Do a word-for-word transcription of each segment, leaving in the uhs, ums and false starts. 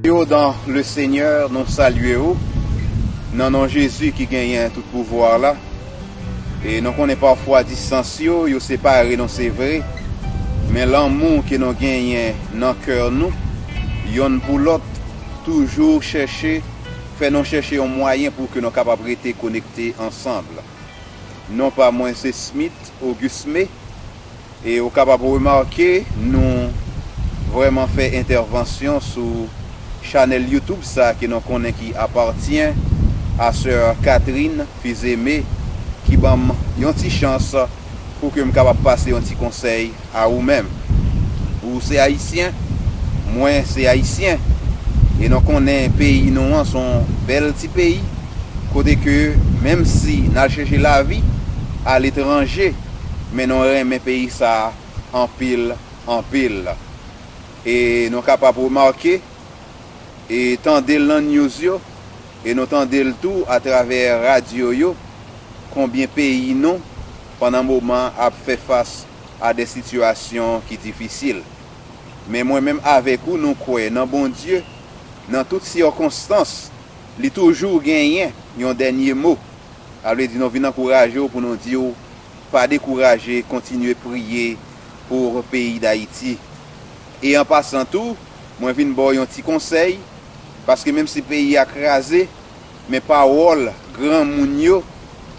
Yo dans le Seigneur, nou salye ou nan non Jezi ki genyen tout pouvwa la. E nou konnen pafwa distans yo, yo separe nou, se vre. Men lanmou ke nou genyen nan kè nou, yonn pou lòt, toujou chèche, fè nou chèche yon mwayen pou ke nou kapab rete konekte ansanm. Non pa mwen se Smith Auguste May. E ou kapab remake, nou vrèman fè entèvansyon sou chanèl YouTube sa ke nou konnen ki apatyen a sè Catherine Fils-Aimé, ki ban m yon ti chans pou ke m kapab pase yon ti konsèy a ou menm. Ou se Ayisyen, mwen se Ayisyen, e nou konnen peyi nou an se yon bèl ti peyi, kote ke menm si n al chèche lavi aletranje, men nou renmen peyi sa a anpil, anpil. E nou kapab remake e tande l nan news yo, e nou tande l tou atravè radyo yo, konbyen peyi nou, pandan moman, ap fè fas a de sitiyasyon ki difisil. Men mwen menm avèk ou, nou kwè nan Bondye, nan tout sikonstans, li toujou genyen yon dènye mo. Sa vle di nou vin ankouraje w pou nou di w pa dekouraje, kontinye priye pou peyi Dayiti. E an pasan tou, mwen vin ba w yon ti konsèy, paske menm si peyi a kraze, men pawòl granmoun yo,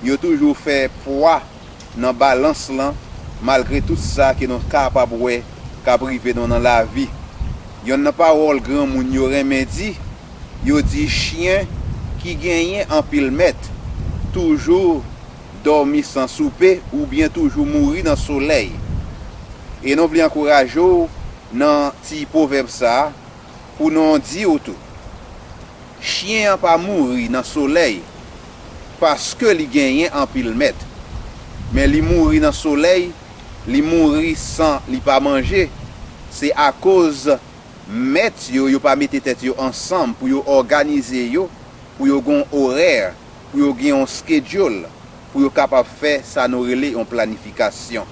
yo toujou fè pwa nan balans lan, malgre tout sa ke nou kapab wè k ap rive nou nan lavi. Yonn nan pawòl granmoun yo renmen di, yo di chen ki genyen anpil mèt toujou dòmi san soupe oubyen toujou mouri nan solèy. E nou vle ankouraje w nan ti pwovèb sa a pou nou di w tou. Chen an pa mouri nan solèy paske li genyen anpil mèt, men li mouri nan solèy, li mouri san li pa manje. Se akoz mèt yo, yo pa mete tèt yo ansanm pou yo òganize yo, pou yo gen yon orè, pou yo gen yon schedule, pou yo kapab fè sa nou rele yon planifikasyon.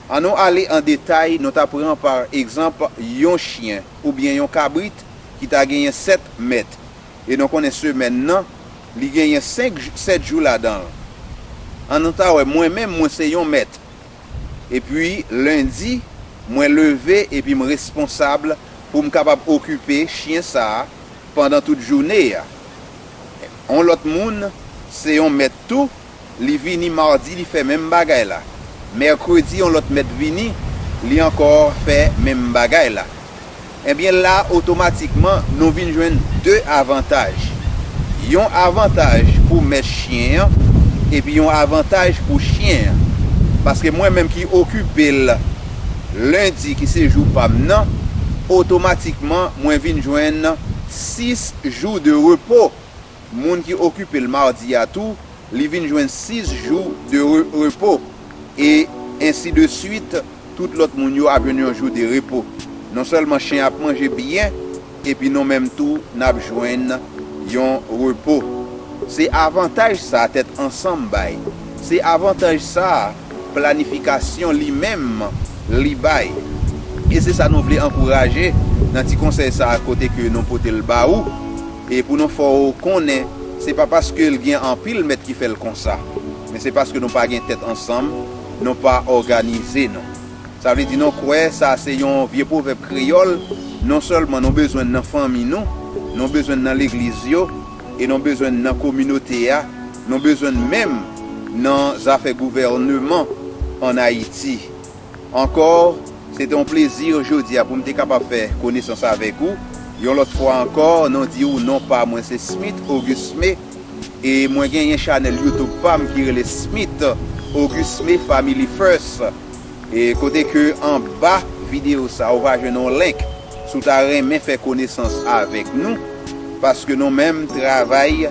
Ann nou ale an detay, nou ta pran pa egzanp yon chen oubyen yon kabrit ki ta genyen sèt mèt. E nou konnen semèn nan, li genyen senk, sèt jou ladan l. Ann nou ta wè, mwen menm, mwen se yon mèt. Epi lendi, mwen leve epi m responsab pou m kapab okipe chen sa a pandan tout jounen an. Yon lòt moun se yon mèt tou, li vini madi, li fè menm bagay la. Mèkredi, yon lòt mèt vini, li ankò fè menm bagay la. Ebyen la, otomatikman, nou vin jwenn de avantaj. Yon avantaj pou mèt chen an, epi yon avantaj pou chen an. Paske mwen menm ki okipe l lendi, ki se jou pa m nan, otomatikman, mwen vin jwenn sis jou de repo. Moun ki okipe l madi a tou, li vin jwenn sis jou de re-, repo. E ensi de swit, tout lòt moun yo ap jwenn yon jou de repo. Non sèlman chen ap manje byen, epi nou menm tou, n ap jwenn yon repo. Se avantaj sa tèt ansanm bay. Se avantaj sa planifikasyon li menm li bay. E se sa nou vle ankouraje nan ti konsèy sa a kote ke nou pote l ba ou. E pou nou fè w konnen, se pa paske l gen anpil mèt ki fè l konsa, men se paske nou pa gen tèt ansanm, nou pa òganize nou. Sa vle di nou kwè sa se yon vye pwovèb kreyòl, non sèlman nou bezwen l nan fanmi nou, nou bezwen l nan legliz yo, e nou bezwen l nan kominote a, nou bezwen l menm nan zafè gouvèneman ann Ayiti. Ankò, se te yon plezi jodi a pou m te kapab fè konesans avèk ou. Yon lòt fwa ankò, nou di ou non pa mwen se Smith Auguste May, e mwen genyen chanèl YouTube pa m ki rele Smith Auguste May Family First. E kote ke anba videyo sa, ou va jwenn yon link si w ta renmen fè konesans avèk nou, paske nou menm travay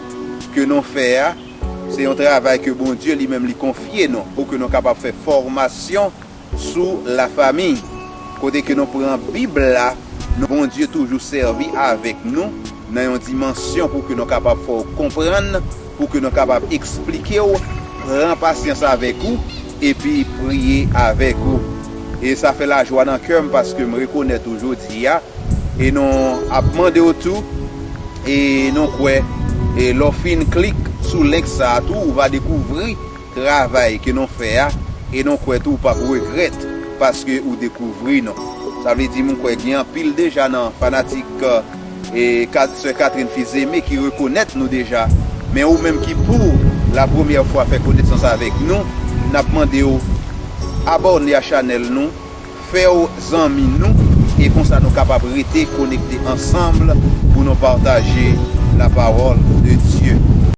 ke nou fè a, se yon travay ke Bondye li menm li konfye nou pou ke nou kapab fè fòmasyon sou lafanmi. Kote ke nou pran Bib la, nou Bondye toujou sèvi avèk nou nan yon dimansyon pou ke nou kapab fè w konprann, pou ke nou kapab eksplike w, pran pasyans avèk ou, epi priye avèk ou. E sa fè lajwa nan kè m paske m rekonèt ou jodi a, E nou ap mande w tou, e nou kwè, e lè w fin klik sou link sa a tou, ou va dekouvri travay ke nou fè a, e nou kwè tou ou p ap regrèt paske ou dekouvri nou. Sa vle di, mwen kwè gen anpil deja nan fanatik, e, Kat-, Sè Catherine Fils-Aimé ki rekonèt nou deja. Men ou menm ki pou la premyè fwa fè konesans avèk nou, n ap mande w abòne a chanèl nou, fè w zanmi nou, e konsa nou kapab rete konekte ansanm pou nou pataje la parole de Dieu.